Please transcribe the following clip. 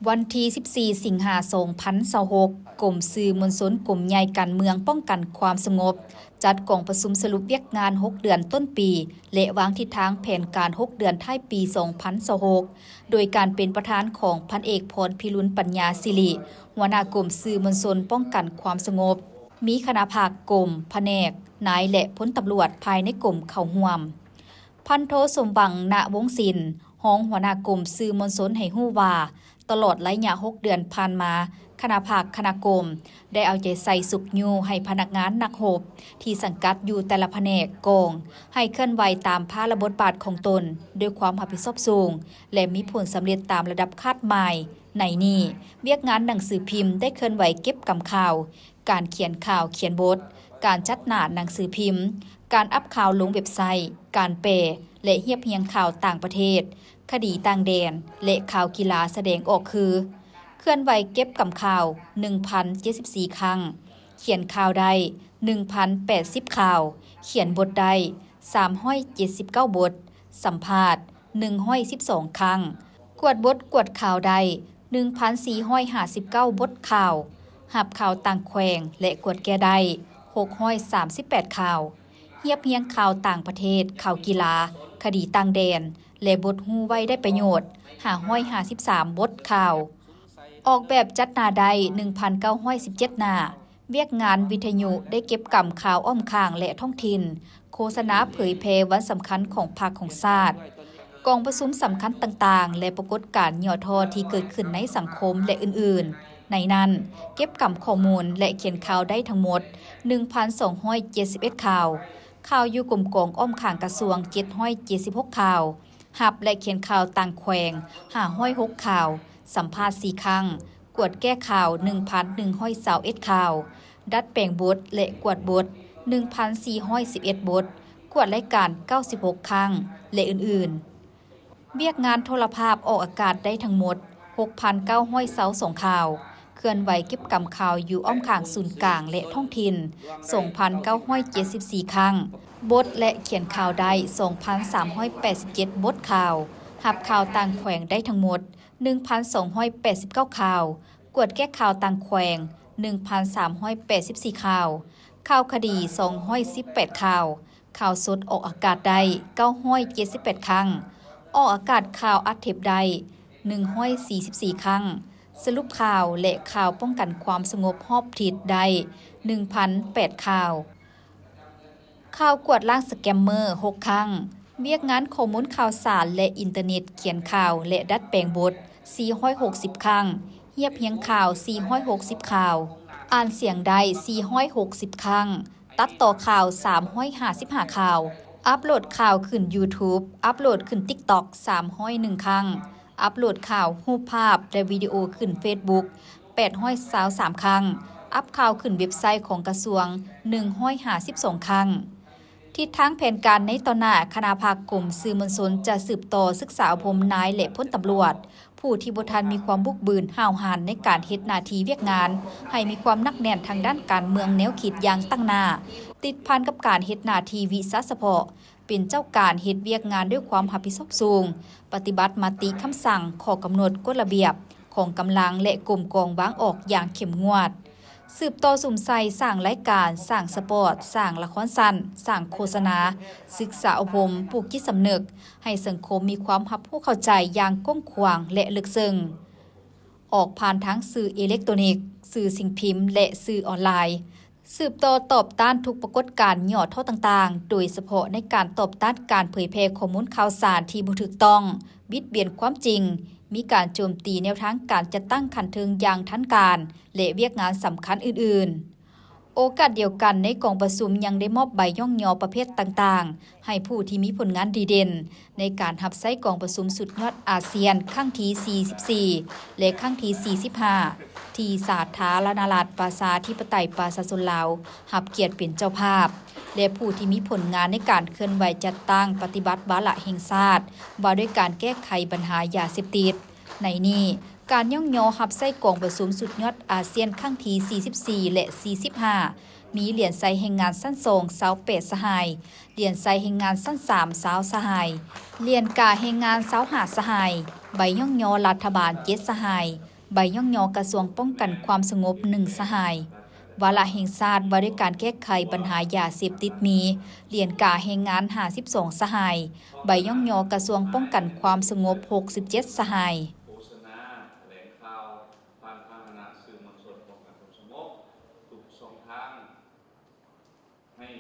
ວັນທີສິບສີ່ ສິງຫາ ສອງພັນຊາວຫົກ, ກົມສື່ມວນຊົນ ກົມໃຫຍ່ການເມືອງປ້ອງກັນຄວາມສະຫງົບ ຈັດກອງປະຊຸມສະຫຼຸບວຽກງານຫົກເດືອນຕົ້ນປີ ແລະ ວາງທິດທາງແຜນການຫົກເດືອນທ້າຍປີສອງພັນຊາວຫົກ ໂດຍການເປັນປະທານຂອງພັນເອກ ພອນພິລຸນ ປັນຍາສິລິ ຫົວໜ້າກົມສື່ມວນຊົນປ້ອງກັນຄວາມສະຫງົບ, ມີຄະນະພັກ, ກົມ, ພະແນກ, ນາຍ ແລະ ພົນຕຳຫຼວດພາຍໃນກົມເຂົ້າຮ່ວມ. ພັນໂທ ສົມຫວັງ ນະວົງສິນ ຮອງຫົວໜ້າກົມສື່ມວນຊົນໃຫ້ຮູ້ວ່າ, ຕະຫຼອດໄລຍະຫົກເດືອນຜ່ານມາ, ຄະນະພັກ, ຄະນະກົມ ໄດ້ເອົາໃຈໃສ່ຊຸກຍູ້ໃຫ້ພະນັກງານນັກຮົບ ທີ່ສັງກັດຢູ່ແຕ່ລະພະແນກ, ກອງ ໃຫ້ເຄື່ອນໄຫວຕາມພາລະບົດບາດຂອງຕົນ ດ້ວຍຄວາມຮັບຜິດຊອບສູງ ແລະ ມີຜົນສຳເລັດຕາມລະດັບຄາດໝາຍ. ໃນນີ້, ວຽກງານໜັງສືພິມໄດ້ເຄື່ອນໄຫວເກັບກຳຂ່າວ, ການຂຽນຂ່າວ, ຂຽນບົດ, ການຈັດໜ້າໜັງສືພິມ, ການອັບຂ່າວລົງເວັບໄຊ, ການແປ ແລະ ຮຽບຮຽງຂ່າວຕ່າງປະເທດ, ຄະດີຕ່າງແດນ ແລະ ຂ່າວກິລາສະແດງອອກຄື ເຄື່ອນໄຫວເກັບກຳຂ່າວ ໜຶ່ງພັນເຈັດສິບສີ່ ຄັ້ງ, ຂຽນຂ່າວໄດ້ ໜຶ່ງພັນແປດສິບ ຂ່າວ, ຂຽນບົດໄດ້ ສາມຮ້ອຍເຈັດສິບເກົ້າ ບົດ, ສຳພາດ ໜຶ່ງຮ້ອຍສິບສອງ ຄັ້ງ, ກວດບົດກວດຂ່າວໄດ້ ໜຶ່ງພັນສີ່ຮ້ອຍຫ້າສິບເກົ້າ ບົດຂ່າວ, ຮັບຂ່າວຕ່າງແຂວງ ແລະ ກວດແກ້ໄດ້ ຫົກຮ້ອຍສາມສິບແປດ ຂ່າວ, ຮຽບຮຽງຂ່າວຕ່າງປະເທດ, ຂ່າວກິລາ, ຄະດີຕ່າງແດນ ແລະ ບົດຮູ້ໄວ້ໄດ້ປະໂຫຍດ ຫ້າຮ້ອຍຫ້າສິບສາມ ບົດຂ່າວ, ອອກແບບຈັດໜ້າໄດ້ ໜຶ່ງພັນເກົ້າຮ້ອຍສິບເຈັດ ໜ້າ, ວຽກງານວິທະຍຸໄດ້ເກັບກຳຂ່າວອ້ອມຂ້າງ ແລະ ທ້ອງຖິ່ນ, ໂຄສະນາເຜີຍແຜ່ວັນສຳຄັນຂອງພັກຂອງຊາດ, ກອງປະຊຸມສຳຄັນຕ່າງໆ ແລະ ປາກົດການຫຍໍ້ທໍ້ທີ່ເກີດຂຶ້ນໃນສັງຄົມ ແລະ ອື່ນໆ. ໃນນັ້ນ, ເກັບກຳຂໍ້ມູນ ແລະ ຂຽນຂ່າວໄດ້ທັງໝົດ ໜຶ່ງພັນສອງຮ້ອຍເຈັດສິບເອັດ ຂ່າວ, ຂ່າວຢູ່ກົມກອງອ້ອມຂ້າງກະຊວງ ເຈັດຮ້ອຍເຈັດສິບຫົກ ຂ່າວ, ຮັບ ແລະ ຂຽນຂ່າວຕ່າງແຂວງ ຫ້າຮ້ອຍຫົກ ຂ່າວ, ສຳພາດ ສີ່ ຄັ້ງ, ກວດແກ້ຂ່າວ ໜຶ່ງພັນໜຶ່ງຮ້ອຍຊາວເອັດ ຂ່າວ, ດັດແປງບົດ ແລະ ກວດບົດ ໜຶ່ງພັນສີ່ຮ້ອຍສິບເອັດ ບົດ, ກວດລາຍການ ເກົ້າສິບຫົກ ຄັ້ງ ແລະ ອື່ນໆ. ວຽກງານໂທລະພາບອອກອາກາດໄດ້ທັງໝົດ ຫົກພັນເກົ້າຮ້ອຍຊາວສອງ ຂ່າວ, ເຄື່ອນໄຫວເກັບກຳຂ່າວຢູ່ອ້ອມຂ້າງສູນກາງ ແລະ ທ້ອງຖິ່ນ ສອງພັນເກົ້າຮ້ອຍເຈັດສິບສີ່ ຄັ້ງ, ບົດ ແລະ ຂຽນຂ່າວໄດ້ ສອງພັນສາມຮ້ອຍແປດສິບເຈັດ ບົດຂ່າວ, ຮັບຂ່າວຕ່າງແຂວງໄດ້ທັງໝົດ ໜຶ່ງພັນສອງຮ້ອຍແປດສິບເກົ້າ ຂ່າວ, ກວດແກ້ຂ່າວຕ່າງແຂວງ ໜຶ່ງພັນສາມຮ້ອຍແປດສິບສີ່ ຂ່າວ, ຂ່າວຄະດີ ສອງຮ້ອຍສິບແປດ ຂ່າວ, ຂ່າວສົດອອກອາກາດໄດ້ ເກົ້າຮ້ອຍເຈັດສິບແປດ ຄັ້ງ, ອອກອາກາດຂ່າວອັດເທບໄດ້ ໜຶ່ງຮ້ອຍສີ່ສິບສີ່ ຄັ້ງ, ສະຫຼຸບຂ່າວ ແລະ ຂ່າວປ້ອງກັນຄວາມສະຫງົບຮອບທິດໄດ້ ໜຶ່ງພັນແປດ ຂ່າວ. ຂ່າວກວາດລ້າງສະແກມເມີ ຫົກ ຄັ້ງ, ວຽກງານຂໍ້ມູນຂ່າວສານ ແລະ ອິນເຕີເນັດ, ຂຽນຂ່າວ ແລະ ດັດແປງບົດ ສີ່ຮ້ອຍຫົກສິບ ຄັ້ງ, ຮຽບຮຽງຂ່າວ ສີ່ຮ້ອຍຫົກສິບ ຂ່າວ, ອ່ານສຽງໄດ້ ສີ່ຮ້ອຍຫົກສິບ ຄັ້ງ, ຕັດຕໍ່ຂ່າວ ສາມຮ້ອຍຫ້າສິບຫ້າ ຂ່າວ, ອັບໂຫຼດຂ່າວຂຶ້ນ YouTube, ອັບໂຫຼດຂຶ້ນ TikTok ສາມຮ້ອຍເອັດ ຄັ້ງ, ອັບໂຫຼດຂ່າວ, ຮູບພາບ ແລະ ວິດີໂອຂຶ້ນ Facebook ແປດຮ້ອຍຊາວສາມ ຄັ້ງ, ອັບຂ່າວຂຶ້ນເວັບໄຊຂອງກະຊວງ ໜຶ່ງຮ້ອຍຫ້າສິບສອງ ຄັ້ງ. ທິດທາງແຜນການໃນຕໍ່ໜ້າ, ຄະນະພັກກົມສື່ມວນຊົນຈະສືບຕໍ່ສຶກສາອົບຮົມນາຍ ແລະ ພົນຕຳຫຼວດ ຜູ້ທີ່ບໍ່ທັນມີຄວາມບຸກບືນຫ້າວຫັນໃນການເຮັດໜ້າທີ່ວຽກງານ ໃຫ້ມີຄວາມໜັກແໜ້ນທາງດ້ານການເມືອງແນວຄິດຢ່າງຕັ້ງໜ້າ, ຕິດພັນກັບການເຮັດໜ້າທີ່ວິຊາສະເພາະ, ເປັນເຈົ້າການເຮັດວຽກງານດ້ວຍຄວາມຮັບຜິດຊອບສູງ, ປະຕິບັດມະຕິ, ຄຳສັ່ງ, ຂໍ້ກຳນົດ, ກົດລະບຽບຂອງກຳລັງ ແລະ ກົມກອງວາງອອກຢ່າງເຂັ້ມງວດ. ສືບຕໍ່ສຸມໃສ່ສ້າງລາຍການ, ສ້າງສະປອດ, ສ້າງລະຄອນສັ້ນ, ສ້າງໂຄສະນາ, ສຶກສາອົບຮົມ, ປູກຈິດສຳນຶກໃຫ້ສັງຄົມມີຄວາມຮັບຮູ້ເຂົ້າໃຈຢ່າງກວ້າງຂວາງ ແລະ ເລິກເຊິ່ງ. ອອກຜ່ານທາງສື່ເອເລັກໂຕນິກ, ສື່ສິ່ງພິມ ແລະ ສື່ອອນລາຍ. ສືບຕໍ່ຕອບຕ້ານທຸກປາກົດການຫຍໍ້ທໍ້ຕ່າງໆ, ໂດຍສະເພາະໃນການຕອບຕ້ານການເຜີຍແຜ່ຂໍ້ມູນຂ່າວສານທີ່ບໍ່ຖືກຕ້ອງ, ບິດບຽນຄວາມຈິງ, ມີການໂຈມຕີແນວທາງການຈັດຕັ້ງຂັ້ນເທິງຢ່າງທັນການ ແລະ ວຽກງານສຳຄັນອື່ນໆ. ໂອກາດດຽວກັນ, ໃນກອງປະຊຸມຍັງໄດ້ມອບໃບຍ້ອງຍໍປະເພດຕ່າງໆ ໃຫ້ຜູ້ທີ່ມີຜົນງານດີເດັ່ນ ໃນການຮັບໃຊ້ກອງປະຊຸມສຸດຍອດອາຊຽນຄັ້ງທີສີ່ສິບສີ່ ແລະ ຄັ້ງທີສີ່ສິບຫ້າ ທີ່ສາທາລະນະລັດປະຊາທິປະໄຕປະຊາຊົນລາວ ຮັບກຽດເປັນເຈົ້າພາບ ແລະ ຜູ້ທີ່ມີຜົນງານໃນການເຄື່ອນໄຫວຈັດຕັ້ງປະຕິບັດວາລະແຫ່ງຊາດ ວ່າດ້ວຍການແກ້ໄຂບັນຫາຢາເສບຕິດ. ໃນນີ້, ການຍ້ອງຍໍຮັບໃຊ້ກອງປະຊຸມສຸດຍອດອາຊຽນຄັ້ງທີສີ່ສິບສີ່ ແລະ ສີ່ສິບຫ້າ ມີຫຼຽນໃສ່ແຮງງານຊັ້ນສອງ ຊາວແປດສະຫາຍ, ຫຼຽນໃສ່ແຮງງານຊັ້ນສາມ ຊາວສະຫາຍ, ຫຼຽນກາແຮງງານ ຊາວຫ້າສະຫາຍ, ໃບຍ້ອງຍໍລັດຖະບານ ເຈັດສະຫາຍ, ໃບຍ້ອງຍໍກະຊວງປ້ອງກັນຄວາມສະຫງົບ ໜຶ່ງສະຫາຍ, ວາລະແຫ່ງຊາດວ່າດ້ວຍການແກ້ໄຂບັນຫາຢາເສບຕິດ ມີຫຼຽນກາແຮງງານ ຫ້າສິບສອງສະຫາຍ, ໃບຍ້ອງຍໍກະຊວງປ້ອງກັນຄວາມສະຫງົບ ຫົກສິບເຈັດສະຫາຍ. ໂຄສະນາ ຖະແຫຼງຂ່າວ ຜ່ານພາຫະນະສື່ມວນຊົນປ້ອງກັນຄວາມສະຫງົບ ທຸກຊ່ອງທາງ.